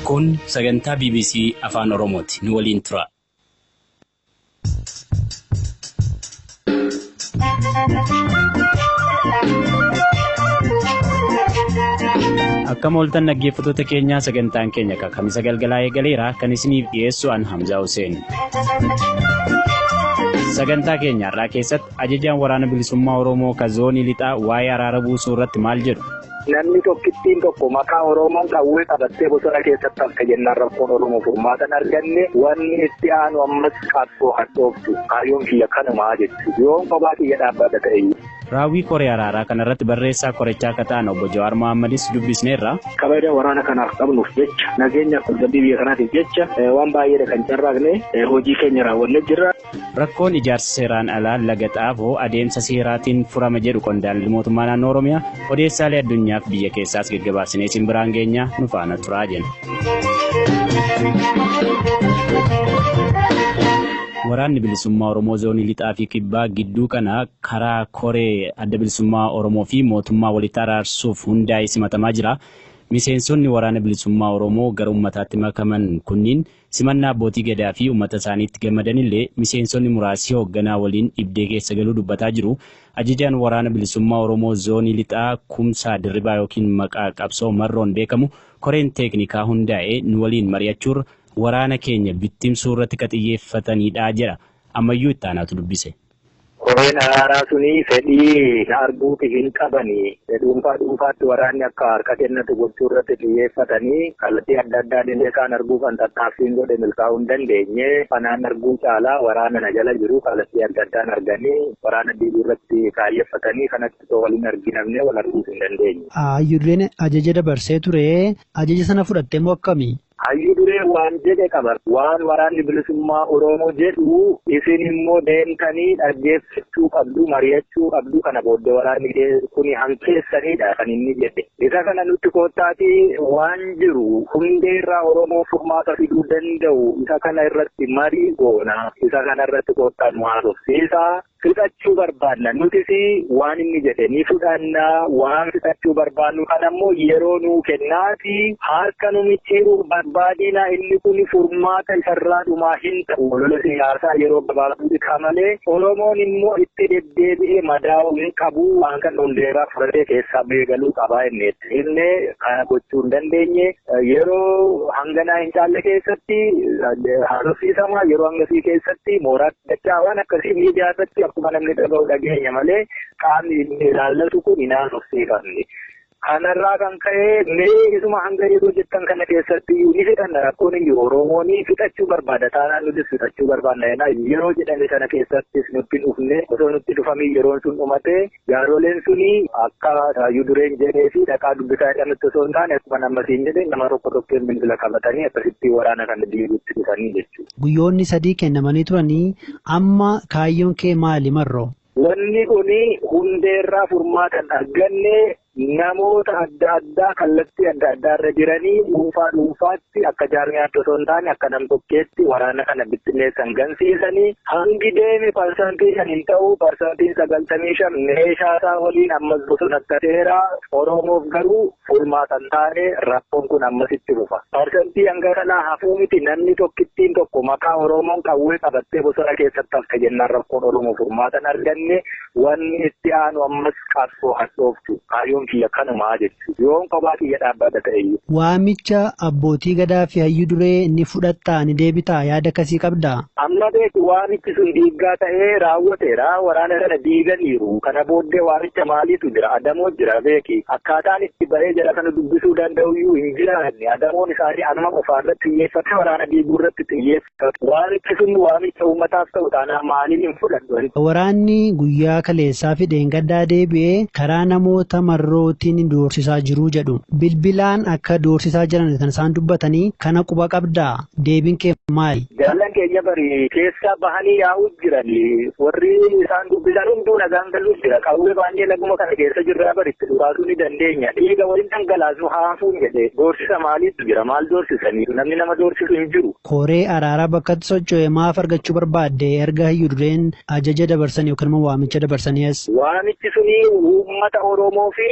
Kun sagantaa BBC Afaan Oromooti. Nu waliin tura. Akkam ooltan dhaggeeffattoota keenyaa, sagantaan keenya Kamisa galgalaa eegaleera. Kan isiniif dhiyeessu an Hamzaa Hussein. Sagantaa keenya har'aa keessatti ajajaan Waraana Bilisummaa Oromoo ka zoonii lixaa waa'ee araara buusuu irratti maal jedhu? Namni tokkittiin tokko maqaa Oromoon qawwee qabattee bosona keessatti hafte jennaan rakkoon Oromoo furmaata hin arganne, wanni itti aanu ammas qabsoo hadhooftu. Kaayyoon kiyya kanumaa jechuudha. Yoon kophaa kiyya dhaabbata ta'e. Raawwii koree araaraa kanarratti barreessaa korichaa akka ta'an obbo Jawaar Mohaammadis dubbisneerra. Kabaja waraana kanaaf qabnuuf jecha, nageenyaaf tasgabbii biyya kanaatiif jecha waan baay'eedha kan carraaqne, hojii keenya raawwannee jirra. Rakkoon ijaarsa seeraan alaa Laga Xaafoo adeemsa seeraatiin furama jedhu qondaalli mootummaa naannoo Oromiyaa. Odeessaalee addunyaaf biyya keessaas gaggabaabsinee isin biraan geenya, nu faana turaa jenna. Waraanni Bilisummaa Oromoo zoonii lixaa fi kibbaa gidduu kana karaa koree Adda Bilisummaa Oromoo fi mootummaa walitti araarsuuf hundaa'ee simatamaa jira. Miseensonni Waraana Bilisummaa Oromoo gara uummataatti makaman kunniin simannaa abbootii gadaa fi uummata isaaniitti gammadanillee, miseensonni muraasi hoogganaa waliin dhibdee keessa galuu dubbataa jiru. Ajajaan Waraana Bilisummaa Oromoo zoonii lixaa Kumsaa Dirribaa yookiin maqaa qabsoo Marroon beekamu, koreen teeknikaa hundaa'ee nu waliin mari'achuurra waraana keenya bittimsuu irratti ka xiyyeeffatanidha jedha. Ammayyuu itti aanaatu dubbise. Koreen araaraa suni fedhii na arguuti hin qabani. Dhuunfaa dhuunfaatti waraanni akka harka kennatu gochuu irratti xiyyeeffatanii, kallattii adda addaan illee kaan arguu kan tattaaffiin godhe milkaa'uu hin dandeenye. Kanaan arguu caalaa waraana na jala jiru kallattii adda addaan arganii waraana diiguu irratti kaayyeffatanii, kanatti osoo waliin arginamne wal arguu hin dandeenye. Hayyuu dureen ajaja dabarsee ture. Ajaja sana fudhattee moo akkami? Hayyuu duree waan jedhe qaba. Waan Waraanni Bilisummaa Oromoo jedhu isin immoo deemtanii dhaggeeffachuu qabdu, mari'achuu qabdu. Kana booddee waraanni kun hankeessanidha kan inni jedhe. Isa kana nutti koottaatii waan jiru hundeerraa Oromoo furmaata fiduu danda'u isa kana irratti marii goona. Isa kana irratti koottaa nu haasofsiisaa. Fixachuu barbaanna. Nutis waan inni jedhe ni fudhanna. Waan fixachuu barbaannu kana immoo yeroo nuu kennaati, harka nu micciiruuf barbaadina. Inni kun furmaata isarraa dhumaa hin ta'u. Lola siyaasaa yeroo gabaabduu malee Oromoon immoo itti deddeebi'ee madaa'uu hin qabu. Waan kana hundeerraa fudhatee keessaa beegaluu qabaa inni inni kana gochuu hin dandeenye. Yeroo hanganaa hin caalle keessatti haasofsiisama, yeroo hangasii keessatti mooraa dachaa waan akkasii miidiyaa irratti akkuma namni dhaga'u dhageenya malee qaamni inni ilaallatu kun hin haasofsiifamne. Kanarraa kan ka'e, mee isuma hanga yeroo jettan kana keessatti ni fixanna, rakkoon hin jiru, Oromoon fixachuu barbaada taanaan nutis fixachuu barbaanna jenna. Yeroo jedhame sana keessattis nutti dhufne, osoo nutti dhufamii yeroon sun dhumate, jaaroleen suni akka hayyuu dureen jedhee fi dhaqaa dubbisaa jedhametti osoo hin taane, akkuma nammasiin jedhe, nama tokko tokkoon bilbila qabatanii akkasitti waraana kana diiguutti dhufanii jechuudha. Guyyoonni 3 kennamanii turanii, amma kaayyoon kee maali, Marroo? Wanni kuni hundeerraa furmaata hin arganne. Namoota adda addaa kallattii adda addaa irra jiranii dhuunfaa dhuunfaatti, akka jaarmiyaatti osoo hin taane akka nam-tokkeetti waraana kana bittinneessan gansiisanii, hangi deeme 5% hin ta'u, 95% meeshaa isaa waliin ammas bosonatti hafeera. Oromoof garuu furmaata hin taane, rakkoon kun ammas itti fufa. Parsantii hanga kanaa hafuu miti, namni tokkittiin tokko maqaa Oromoon qawwee qabattee bosona keessatti hafte jennaan rakkoon Oromoo furmaata hin arganne, wanni itti aanu ammas qabsoo hadhooftu. Kaayyoon kiyya kanumaa jechuudha. Yoon kophaa kiyya dhaabbata ta'eyyuu. Waamicha abbootii gadaa fi hayyuu duree ni fudhattaa, ni deebitaa, yaada akkasii qabdaa? Amma beeku, waamichi sun diiggaa ta'ee raawwateera. Waraana sana diiganiiru. Kana booddee waamicha maaliitu jira? Adamoo jira beeki. Akkaataan itti bahee jara kana dubbisuu danda'u iyyuu hin jiraanne. Adamoon isaanii anuma qofaa irratti xiyyeeffate, waraana diiguu irratti xiyyeeffatu. Waamichi sun waamicha uummataaf ta'u taanaan maaliin hin fudhadhu? Waraanni guyyaa kaleessaa fi dheengaddaa deebi'ee karaa namoota Marrootiin doorsisaa jiru jedhu. Bilbilaan akka doorsisaa jiran kan isaan dubbatanii kana quba qabdaa? Deebiin kee maali? Galanni Jaallan keenya bari keessa bahanii yaa'uu jiran warri isaan dubbisan hunduu nagaan galuu jira. Qawwee baay'ee laguma kana keessa jirraa baritti dhukaasuu ni dandeenya. Dhiiga waliin dhangalaasnu haafuun jedhee doorsisa maaliitu jira? Maal doorsisanii? Namni nama doorsisu hin jiru. Koree araaraa bakkatti socho'e maaf argachuu barbaadde erga hayyu dureen ajaja dabarsan yookaan immoo waamicha dabarsanii as? Waamichi suni uummata Oromoo fi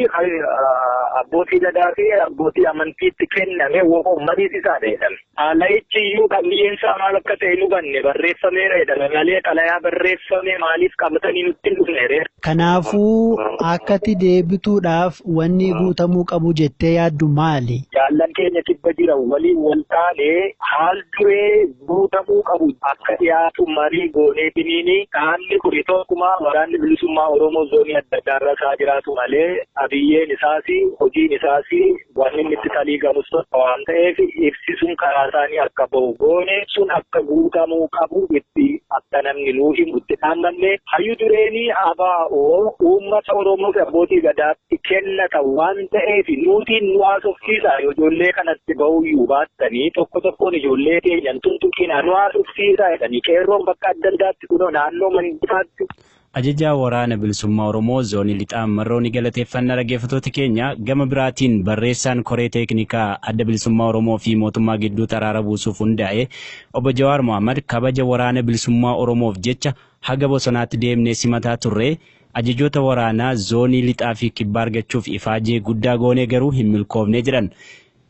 abbootii gadaa fi abbootii amantiitti kenname mariisisaadha jedhame. Xalayichi iyyuu qabiyyeen isaa maal akka ta'e nu banne barreeffameera jedhame malee xalayaa barreeffame maaliif qabatanii nutti hin dhufne. Kanaafuu akkati deebituudhaaf wanni guutamuu qabu jettee yaaddu maali? Jaallan keenya kibba jiran waliin wal taanee haal duree guutamuu qabu akka dhiyaatu marii goonee biniini qaamni kuni tokkuma waraanni bilisummaa Oromoo zoonii adda addaa irra isaa jiraatu malee abiyyeen isaas hojiin isaas waan inni itti taliigamus waan ta'eef ibsi sun karaa isaanii akka bahu goone sun akka guutamuu qabu itti akka namni nuu himu itti dhaammanne hayyu dureenii ABO uummata Oromoo fi abbootii gadaatti kennata waan ta'eef nuutiin nu haasofsiisaa ijoollee kanatti bahuyyuu baattanii tokko tokkoon ijoollee keenyan tuntuqinaa nu haasofsiisaa jedhanii qeerroon bakka adda addaatti kunoo naannoo mandifaatti. Ajajaa waraana bilisummaa Oromoo zoonii lixaa marroo ni galateeffannaa dhaggeeffattoota keenya gama biraatiin barreessaan koree teeknikaa adda bilisummaa Oromoo fi mootummaa gidduutti araara buusuuf hundaa'e obbo Jawaar Mohaammed kabaja waraana bilisummaa Oromoof jecha haga bosonaatti deemnee simataa turre ajajoota waraanaa zoonii lixaa fi kibbaa argachuuf ifaajee guddaa goonee garuu hin milkoofne jedhan.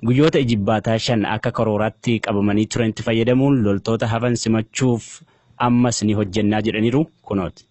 Guyyoota ijibbaataa 5 akka karooraatti qabamanii turanitti fayyadamuun loltoota hafan simachuuf ammas ni hojjennaa jedhaniiru kunooti.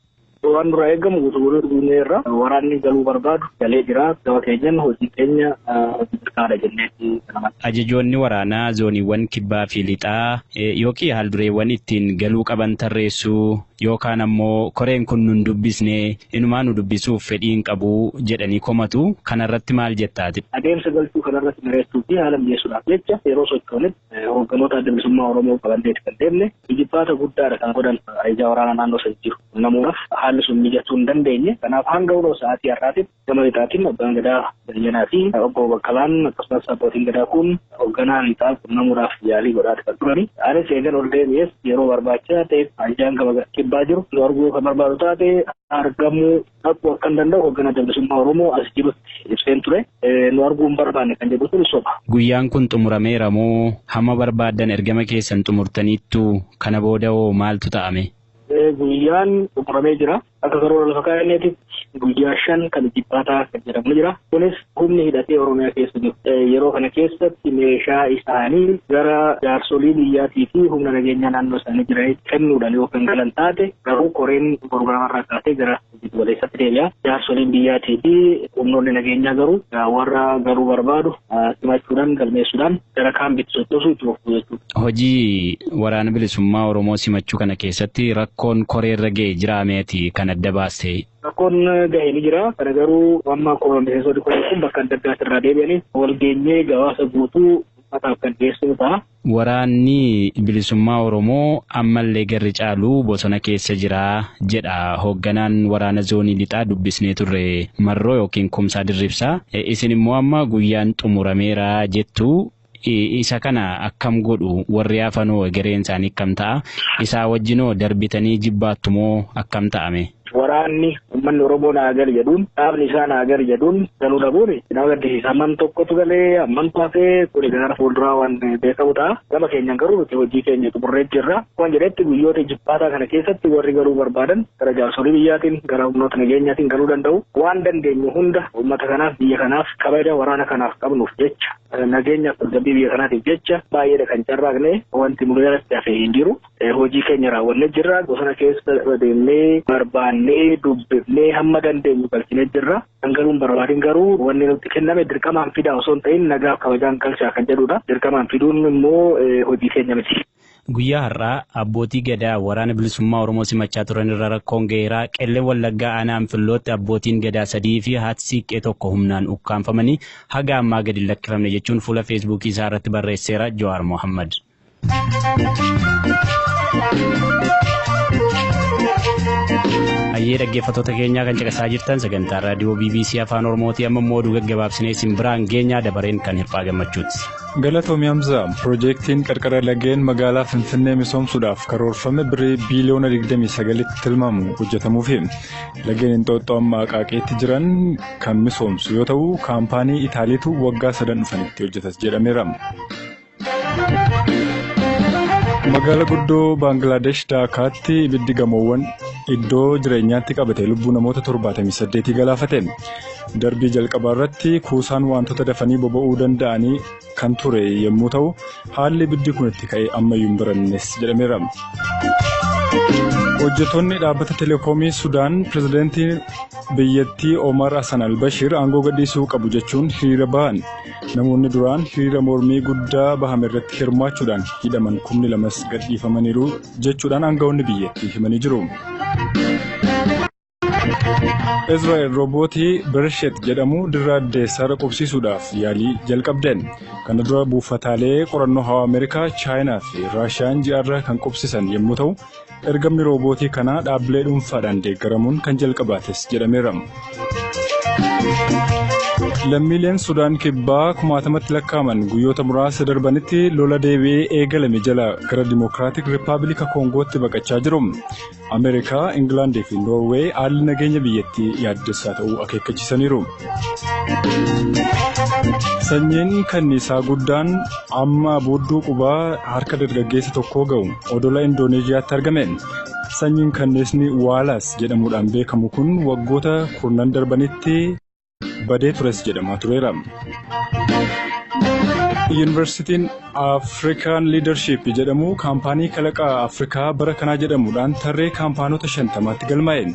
Waan dura eegamu guutuu guuneerra waraanni galuu barbaadu galee jira. Gaba keenyan hojii keenya hojii jenneetti. Ajajoonni waraanaa zooniiwwan kibbaa fi lixaa yookiin haaldureewwan ittiin galuu qaban tarreessuu yookaan ammoo koreen kun nun dubbisne inumaa nu dubbisuuf fedhii hin qabu jedhanii komatu kanarratti maal jettaati? Adeemsa galchuu kanarratti mireessuu fi haala mijeessuudhaaf jecha yeroo sochoonetti hoogganoota adda bilisummaa Oromoo qabanneeti kan deemne ijibbaata guddaadha kan godhan ajajaa waraanaa naannoo sana jiru. Namuudhaaf haalli sun mijatuu hin dandeenye. Kanaaf hanga uloo sa'aatii har'aatitti gama lixaatiin abbaan gadaa Bayyanaa fi obbo Baqqalaan akkasumas abbootiin gadaa kun hoogganaa lixaa qunnamuudhaaf yaalii godhaati kan turani. Anis eegan ol deebi'es yeroo barbaachisaa ta'eef ajajaan gama kibbaa jiru nu arguu kan barbaadu taate argamuu dhaquu akka hin danda'u hoogganaa adda bilisummaa Oromoo as jirutti ibseen ture. Nu arguu hin barbaanne kan jedhu sun soba. Guyyaan kun xumurameera moo hamma barbaaddan ergama keessan xumurtaniittu kana booda hoo maaltu ta'ame? Guyyaan xumuramee jira. Akka karoora lafa kaa'anneetitti guyyaa 5 kan jibbaataa kan jedhamu jira. Kunis humni hidhatee Oromiyaa keessa jiru. Yeroo kana keessatti meeshaa isaanii gara jaarsolii biyyaatii fi humna nageenyaa naannoo isaanii jiranitti kennuudhaan yoo kan galan taate garuu koreen gorgorama kaasee gara giddugaleessatti deebi'a. Jaarsoliin biyyaatii fi humnoonni nageenyaa garuu warra galuu barbaadu simachuudhaan galmeessuudhaan gara kaambitti sochoosuu itti fufuu jechuudha. Hojii waraana bilisummaa Oromoo simachuu kana keessatti rakkoon koreerra ga'e jiraameeti kan adda baastee? Rakkoon ga'e ni jira. Kana garuu amma miseensonni koree kun bakka adda addaatti irraa deebi'anii wal geenyee gabaasa guutuu uummataaf kan dhiyeessinu ta'a. Waraanni bilisummaa Oromoo ammallee garri caalu bosona keessa jira jedha hoogganaan waraana zoonii lixaa dubbisnee turre Marroo yookiin Kumsaa Dirribsaa. Isin immoo amma guyyaan xumurameera jettu. Isa kana akkam godhu warri hafanoo egereen isaanii akkam ta'a? Isaa wajjinoo darbitanii jibbaattu moo akkam ta'ame? Waraanni uummanni Oromoo naa gali jedhuun dhaabni isaa naa gali jedhuun galuu dhabuun nama gaddisiisa. Hammam tokkotu galee hammamtu hafee kuni gara fuulduraa waan beekamu ta'a. Gama keenyaan garuu nuti hojii keenya xumurree jirra. Akkuma jedhetti guyyoota jibbaataa kana keessatti warri galuu barbaadan gara jaarsolii biyyaatiin gara humnoota nageenyaatiin galuu danda'u. Waan dandeenyu hunda uummata kanaaf biyya kanaaf kabaja waraana kanaaf qabnuuf jecha nageenyaaf tasgabbii biyya kanaatiif jecha baay'eedha kan carraaqne wanti mul'atti hafee hin jiru. Hojii keenya raawwannee jirra. Bosona keessa deemnee barbaannee dubbifnee hamma dandeenyu galchinee jirra. Kan galuun barbaadin garuu wanni nutti kenname dirqamaan fidaa osoo hin ta'in nagaaf kabajaan galchaa kan jedhudha. Dirqamaan fiduun immoo hojii keenya miti. Guyyaa har'aa abbootii gadaa waraana bilisummaa Oromoo simachaa turan irra rakkoon ga'eera. Qeellee Wallaggaa aanaa Anfillootti abbootiin gadaa 3 fi haati siiqqee tokko humnaan ukkaanfamanii haga ammaa gadi hin lakkifamne jechuun fuula feesbuukii isaa irratti barreesseera Jawaar Mohaammed. Hayyee, dhaggeeffattoota keenyaa, kan caqasaa jirtan sagantaa raadiyoo BBC Afaan Oromooti. Amma immoo oduu gaggabaabsinee isin biraan geenyaa, dabareen kan Hirphaa Gammachuuti. Galatoomi Hamza. Piroojeektiin qarqara lageen magaalaa Finfinnee misoomsuudhaaf karoorfame birrii biiliyoona 29tti tilmaamu hojjetamuufi. Lageen Inxooxxoo amma Aqaaqeetti jiran kan misoomsu yoo ta'u, kaampaanii Itaaliitu waggaa 3 dhufanitti hojjetas jedhameera. Magaalaa guddoo Baangilaadesh Daakaatti ibiddi gamoowwan iddoo jireenyaatti qabate lubbuu namoota 78 galaafate. Darbii jalqabaa irratti kuusaan wantoota dafanii boba'uu danda'anii kan ture yommuu ta'u, haalli ibiddi kun itti ka'e ammayyuu hin barannes jedhameera. Hojjettoonni dhaabbata teleekoomii Sudaan pirezidaantii biyyattii Omar Hassan al-Bashir aangoo gadhiisuu qabu jechuun hiriira bahan. Namoonni duraan hiriira mormii guddaa bahame irratti hirmaachuudhaan hidhaman 2,000s gadhiifamaniiru jechuudhaan aangawoonni biyyattii himanii jiru. Israa'el roobootii Beresheet jedhamu dirra addeessaarra qubsiisuudhaaf yaalii jalqabdeen. Kana dura buufataalee qorannoo hawaa Ameerikaa, Chaayinaa fi Raashiyaan ji'arra kan qubsisan yommuu ta'u, ergamni roobootii kanaa dhaabbilee dhuunfaadhaan deeggaramuun kan jalqabaates jedhameera. Lammiileen Sudaan Kibbaa kumaatamatti lakkaa'aman guyyoota muraasa darbanitti lola deebi'ee eegalame jala gara Dimokiraatik Rippaabilika Koongootti baqachaa jiru. Ameerikaa, Ingilaandii fi Noorweey haalli nageenya biyyattii yaaddessaa ta'uu akeekkachiisaniiru. Sanyiin kanniisaa guddaan amma boodduu qubaa harka dargaggeessa tokkoo ga'u odola Indooneeziyaatti argame. Sanyiin kanniisni Waalaas jedhamuudhaan beekamu kun waggoota kurnan darbanitti badee tures jedhamaa tureera. Yuunivarsiitiin Afrikaan Liidarship jedhamu kaampaanii kalaqaa Afrikaa bara kanaa jedhamuudhaan tarree kaampaanota 50tti galmaa'e.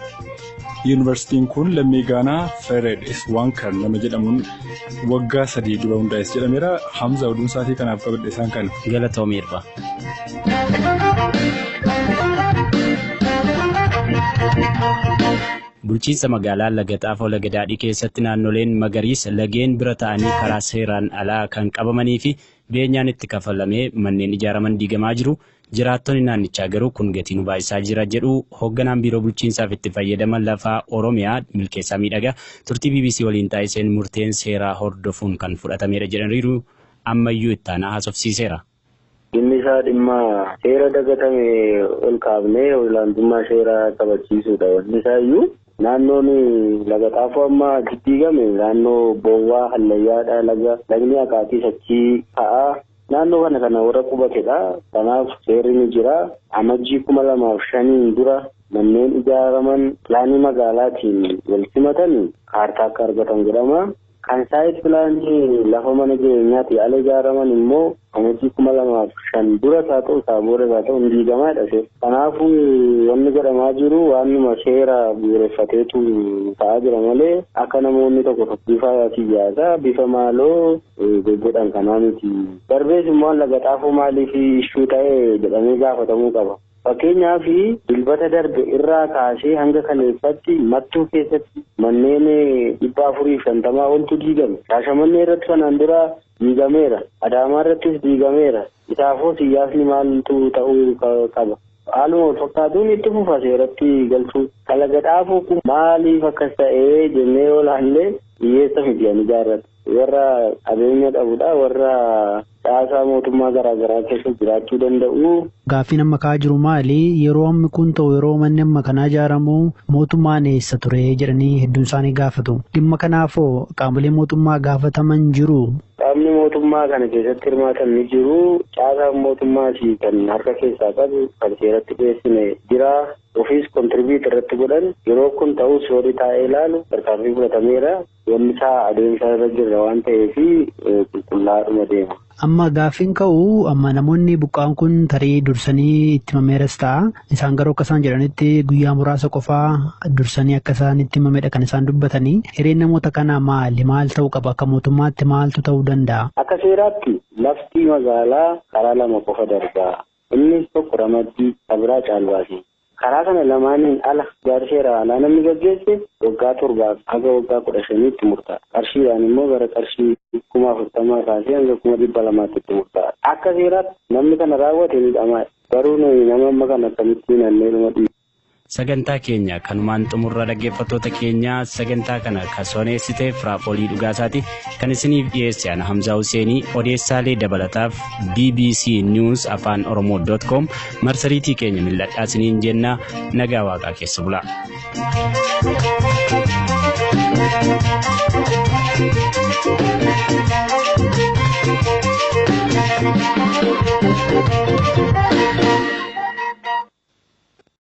Yuunivarsiitiin kun lammii Gaanaa Fered Iswaankar nama jedhamuun waggaa 3 dura hundaa'es jedhameera. Hamza, oduun sa'aatii kanaaf qabadhe isaan kana. Galatoomi, Hirphaa. Bulchiinsa magaalaa Lagaxaafoo Lagadaadhii keessatti naannoleen magariisa lageen bira ta'anii karaa seeraan alaa kan qabamanii fi beenyaan itti kafalamee manneen ijaaraman diigamaa jiru. Jiraattonni naannichaa garuu kun gatii nu baasisaa jira jedhu. Hoogganaan biiroo bulchiinsaaf itti fayyadama lafaa Oromiyaa Milkeessaa Miidhagaa turtii BBC waliin taasiseen murteen seeraa hordofuun kan fudhatamedha jedhaniiru. Ammayyuu ittaanaa haasofsiiseera. Dhimmi isaa dhimma seera dagatame ol kaafnee olaantummaa seeraa kabachiisuudha. Wanni isaa iyyuu naannoon Laga Xaafoo amma diigame naannoo Boowwaa Hallayyaadha, laga lagni Aqaaqiis achii ka'aa. Naannoo kana kana warra qubatedha. Kanaaf seerri ni jira. Amajjii 2005n dura manneen ijaaraman pilaanii magaalaatiin wal simatan kaartaa akka argatan godhama. Kan site planii lafa mana jireenyaati ala ijaaraman immoo Amajjii 2005 duras haa ta'u, isaa boodas haa ta'u, hin diigamaadha. Kanaafuu wanni godhamaa jiru waanuma seera bu'uureffateetu ta'aa jira malee akka namoonni tokko tokko bifa siyaasaa bifa maaloo goggodhan kanaa miti. Darbees immoo Laga Xaafoo maaliif issue ta'e jedhamee gaafatamuu qaba. Fakkeenyaaf, Dilbata darbe irraa kaasee hanga kaleessatti Mattuu keessatti manneen 450 oltu diigame. Shaashamannee irratti kanaan dura diigameera. Adaamaa irrattis diigameera. Isaafoo siyaasni maaltu ta'uu qaba? Haaluma wal fakkaatuun itti fufa seeratti galchuu. Laga Xaafoo kun maaliif akkas ta'ee jennee yoo ilaalle, hiyyeessa miti kan ijaarrate. Warra qabeenya qabudha. Warra caasaa mootummaa garaagaraa keessa jiraachuu danda'u. Gaaffiin amma ka'aa jiru maali? Yeroo ammi kun ta'u, yeroo manni amma kanaa ijaaramu mootummaan eessa ture jedhanii hedduun isaanii gaafatu. Dhimma kanaafoo qaamolee mootummaa gaafataman jiru? Qaamni mootummaa kana keessatti hirmaatan ni jiru. Caasaan mootummaas kan harka keessaa qabu kan seeratti dhiyeessine jira. Ofiis contribute irratti godhan, yeroo kun ta'us warri taa'ee ilaalu tarkaanfii fudhatameera. Wanni isaa adeemsa irra jirra waan ta'eef qulqullaa'aadhuma deema. Amma gaaffiin ka'u, amma namoonni buqqa'an kun tarii dursanii itti himameeras ta'a. Isaan garuu akka isaan jedhanitti guyyaa muraasa qofaa dursanii akka isaan itti himamedha kan isaan dubbatanii. Hireen namoota kanaa maali? Maal ta'uu qaba? Akka mootummaatti maaltu ta'uu danda'a? Akka seeraatti lafti magaalaa karaa lama qofa darbaa. Innis tokko ramaddii, biraa caalbaasii. Karaa kana lamaaniin ala ijaarsa seera alaa namni gaggeesse waggaa 7 haga waggaa 15tti murtaa'a. Qarshiidhaan immoo gara qarshii 40,000 kaasee hanga 200,000tti itti murtaa'a. Akka seeraatti namni kana raawwate miidhamaadha. Garuu nuyi nama amma kana akkamittiin annee dhuma dhiisu. Sagantaa keenya kanumaan xumurra, dhaggeeffattoota keenya. Sagantaa kana kasoneessite Firaafolii Dhugaasaati, kan isiniif dhiyeesse ana Hamzaa Huseenii. Odeessaalee dabalataaf BBC News Afaan Oromoo.com marsariitii keenya mil'adhaa isiniin jenna. Nagaa waaqaa keessa bulaa.